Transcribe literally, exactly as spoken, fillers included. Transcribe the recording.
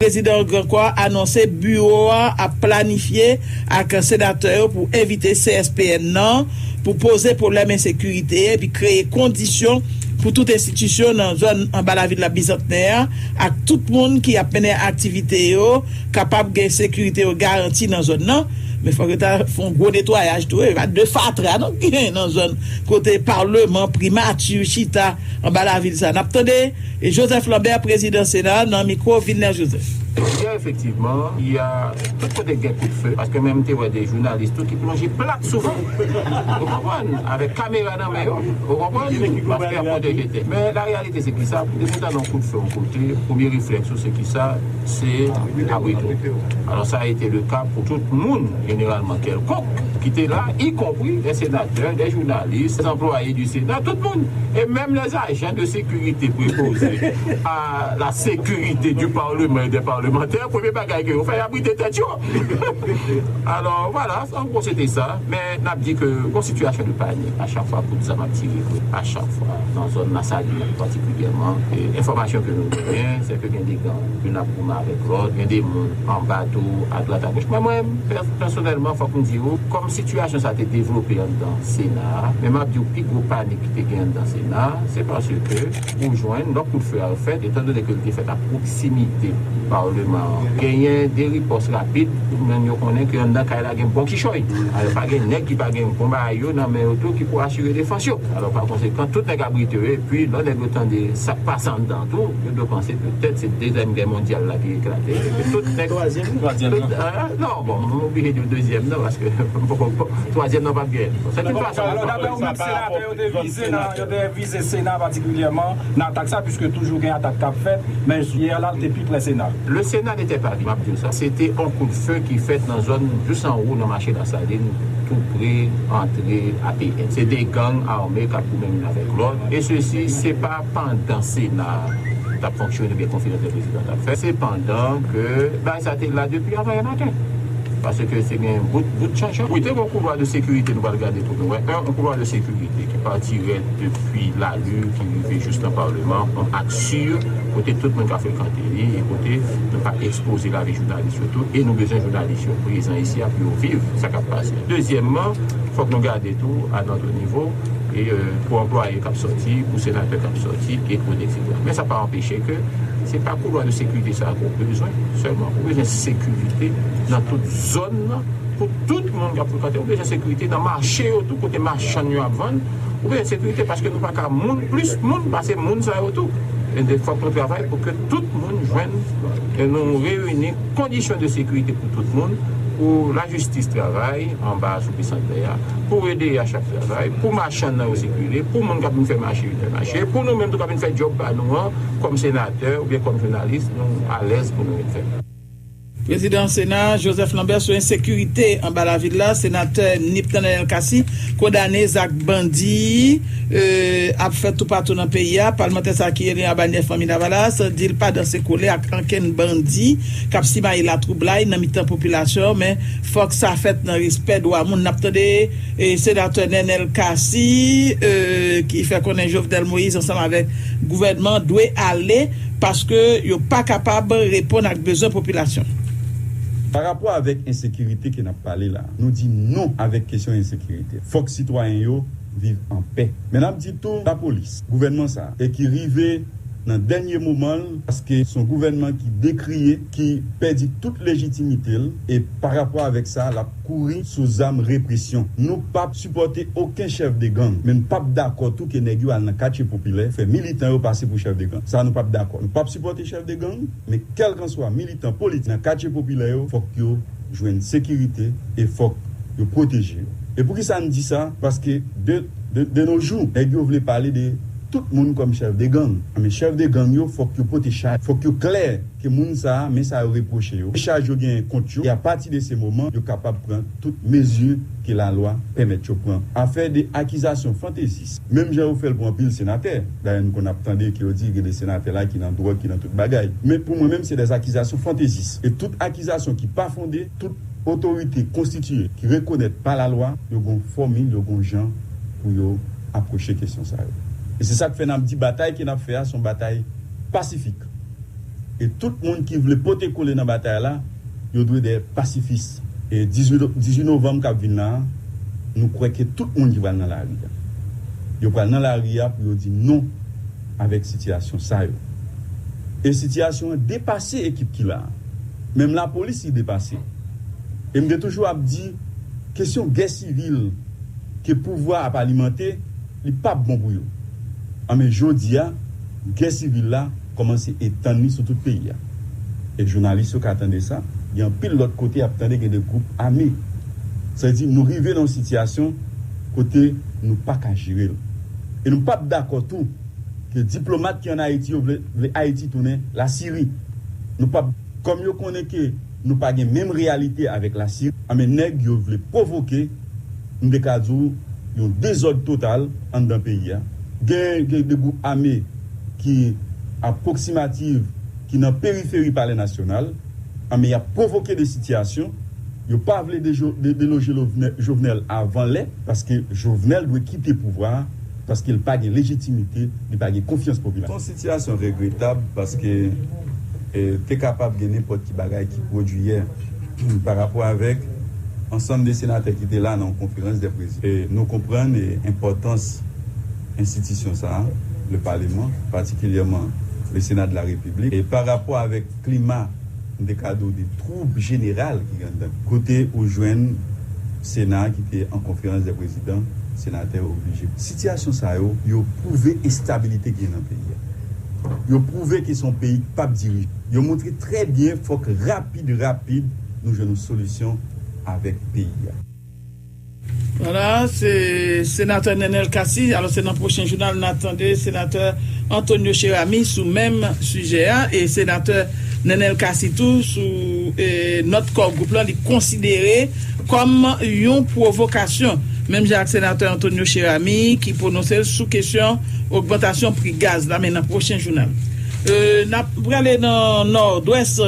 Prezidan Grand Corps anonse biwo a ap planifye ak senatè yo pou envite C S P N nan pou poze pwoblèm ensekirite epi kreye kondisyon pou tout enstitisyon nan zòn anba lavil la Bizantnè a ak tout moun ki ap mennen aktivite yo kapab gen sekirite yo garanti nan zòn nan. Men fòk yo ta fè yon gwo netwayaj tou, e pa de fatra non ki gen nan zòn kote palman, primati chita anba lavil sa. N ap tande Joseph Lambert, prezidan Sena, nan mikwo Vilnè Joseph. Yè, efektivman, y a tout kote gen kout fe, paske menm te wè de jounalis tou ki plonje plat sou fon. Ou konprann? Avèk kamera nan men yo. Ou konprann? Paske y ap pwoteje tèt. Men la reyalite se ki sa, depi w tande yon kout fe yon kote, premye reflèks ou se ki sa, se abrite w. Alò, sa a ete le ka pou tout moun, jeneralman kèlkonk, ki te la, ikonpri de senatè, de jounalis, de anplwaye di Sena, tout moun. E menm les agents de sécurité préposés à la sécurité du Parlement et des parlementaires, premye bagay ke yo fè, y abrite tèt yo. Alò, vwala, an gwo, se te sa. Men n ap di ke gon sitiyasyon de panik a chak fwa kout zam ap tire, a chak fwa, nan zòn Lasalin patikilyèman. E enfòmasyon ke nou genyen, se ke gen de gang, youn ap goumen avèk lòt, gen de moun anba tou, adwat, agoch. Men mwen, pè-, pèsonèlman, fòk m di w, kòm sitiyasyon sa te devlope anndan Sena a, men m ap di w, pi gwo panik ki te gen anndan Sena a, se paske ou jwenn lòt kout fe a fèt, etan done ke l te fèt a pwoksimite palman an. Genyen de ripòs rapid, moun yo konnen ke anndan kay la gen bon kichòy. Alò, pa gen nèg ki pa gen bon bagay yo nan men yo tou ki pou asire defans yo. Alò, pa konsekan, tout nèg abrite yo, epi lè nèg yo tande sa k pase anndan tou, yo dwe panse petèt se dezyèm gè mondyal la ki eklate, epi tout nèg... Twazyèm. Twazyèm tout, nan. Ah, non, bon, m oblije di w dezyèm nan, paske bon, twazyèm nan p ap gen. Bon, se tout fason. Alò, dapre ou menm, senatè yo te vize nan, yo te vize Sena patikilyèman nan atak sa, piske toujou gen atak k ap fèt, men yè la, l te pi pre Sena. Le Sénat n'était pas vide, m ap di w sa. Se te yon kout fe ki fèt nan zòn jis anwo nan mache Lasalin, tou pre antre A P N. Se de gang ame k ap goumen youn avèk lòt. E sesi, se pa pandan Sena t ap fonksyone, oubyen konferans de prezidan t ap fèt. Se pandan ke bagay sa te la depi avanyè maten. Paske se gen bout, bout chanjan. Wi, te gen yon koulwa de sekirite, nou pral gade pou nou wè. Yon, yon koulwa de sekirite ki pati rèd depi Lalue, ki rive jis nan Palman, yon ak sir, kote tout moun ka frekante li, e kote nou pa ekspoze lavi jounalis yo tou, e nou bezwen jounalis yo prezan isi a pou yo viv sa k ap pase. Dezyèmman, fòk nou gade tou, à notre niveau, e, euh, pou anplwaye k ap sòti, pou senatè k ap sòti, etsetera. Men sa pa anpeche ke se pa koulwa de sekirite sa a ke w bezwen sèlman. Ou bezwen sekirite nan tout zòn nan, pou tout moun k ap frekante. Ou bezwen sekirite nan mache yo tou, kote machann yo ap vann. Ou bezwen sekirite paske nou pa ka moun, plis moun pase moun sa yo tou. E de, fòk nou travay pou ke tout moun jwenn, e nou reyini kondisyon de sekirite pou tout moun, pou lajistis travay anba sou Bisantnè a, pou E D H ap travay, pou machann nan yo sikile, pou moun k ap vin fè mache yo fè mache, pou nou menm tou k ap vin fè djòb pa nou an, kòm senatè oubyen kòm jounalis, nou alèz pou nou vin fè. Prezidan Sena, Joseph Lambert, sou ensekirite anba lavil la, senatè Nip Tananèl Cassy kondane zak bandi, e, ap fèt toupatou nan peyi a. Palmantè sa ki rele a banyè Fanmi Lavalas di l pa danse kole ak ankenn bandi k ap simaye latwoublay nan mitan popilasyon an, men fòk sa fèt nan respè dwa moun. N ap tande, e, senatè Nenel Cassy, e, ki fè konnen Jovenel Moïse ansanm avèk gouvènman dwe ale paske yo pa kapab reponn ak bezwen popilasyon. Pa rapò avèk ensekirite ke n ap pale la, nou di non avèk kesyon ensekirite. Fòk sitwayen yo viv an pè. Men n ap di tou lapolis, gouvènman sa a, e ki rive nan dènye moman l, paske se yon gouvènman ki dekriye, ki pèdi tout lejitimite l, e pa rapò avèk sa, l ap kouri sou zam represyon. Nou p ap sipòte okenn chèf de gang, men n p ap dakò tou ke nèg yo al nan katye popilè, fè militan yo pase pou chèf de gang. Sa, nou p ap dakò. Nou p ap sipòte chèf de gang, men kèlkanswa militan politik nan katye popilè yo, fòk yo jwenn sekirite e fòk yo pwoteje yo. E poukisa n di sa? Paske de, de, de nos jours, nèg yo vle pale de tout moun kòm chèf de gang. Men chèf de gang yo, fòk yo pote chay, fòk yo klè ke moun sa a, men sa yo repwoche yo, chaj yo genyen kont yo, e apati de se moman, yo kapab pran tout mezi ke lalwa pèmèt yo pran. Afè de akizasyon fantezis, menm jan yo fè l pou anpil senatè, dayè nou konn ap tande ke yo di gen de senatè la ki nan dwòg, ki nan tout bagay. Men pou mwen menm, se de akizasyon fantezis. E tout akizasyon ki pa fonde, tout otorite konstitiye ki rekonèt pa lalwa, yo gon fòmil, yo gon jan pou yo apwoche kesyon sa yo. E se sa k fè n ap di batay ke n ap fè a, se yon batay pasifik. E tout moun ki vle pote kole nan batay la, yo dwe de pasifis. E dizuit, dizuit novanm k ap vin la a, nou kwè ke tout moun ki pral nan lari a, yo pral nan lari a pou yo di non avèk sitiyasyon sa yo. E sitiyasyon an depase ekip ki la a. Menm lapolis li depase. E m te toujou ap di, kesyon gè sivil ke pouvwa ap alimante, li p ap bon pou yo. Anben, jodi a, gè sivil la kòmanse etann li sou tout peyi a. E jounalis yo ka tande sa, gen anpil lòt kote y ap tande gen de gwoup ame. Sa vle di, nou rive nan yon sitiyasyon kote nou pa ka jere l. E nou p ap dakò tou ke diplomat ki ann Ayiti yo vle, vle Ayiti tounen Lasiri. Nou p ap, kòm yo konnen ke nou pa gen menm reyalite avèk Lasiri, anben nèg yo vle pwovoke, m te ka di w, yon dezòd total anndan peyi a. Gen, gen de gwoup ame ki apwoksimativ, ki nan periferi Palè Nasyonal, anben y ap pwovoke de sitiyasyon. Yo pa vle dejo-, de-, deloje Lovne-, Jovenel avan lè, paske Jovenel dwe kite pouvwa a, paske l pa gen lejitimite, li pa gen konfyans popilasyon. Se yon sitiyasyon regretab paske, e, te kapab gen nenpòt ki bagay ki pwodui yè pa rapò avèk ansanm de senatè ki te la nan yon konferans de prezidan. E nou konprann, e, enpòtans enstitisyon sa a, le Parlement, patikilyèman le Sénat de la République, e pa rapò avèk klima, m te ka di w, de twoub jeneral ki gen anndan, kote ou jwenn Sena ki te an konferans de prezidan, senatè yo oblije. Sitiyasyon sa yo, yo pwouve enstabilite ki gen nan peyi a. Yo pwouve ke se yon peyi k p ap dirije. Yo montre trè byen fòk rapid, rapid, nou jwenn yon solisyon avèk peyi a. Vwala, se senatè Nenel Cassy. Alò, se nan pwochen jounal n a tande senatè Antonio Cheramy sou menm sijè a. E senatè Nenel Cassy tou, sou, e, nòt Core Group lan, li konsidere kòm yon pwovokasyon. Menm jan ak senatè Antonio Cheramy ki pwononse l sou kesyon ogmantasyon pri gaz la, men nan pwochen jounal. E, n ap prale nan Nòdwès.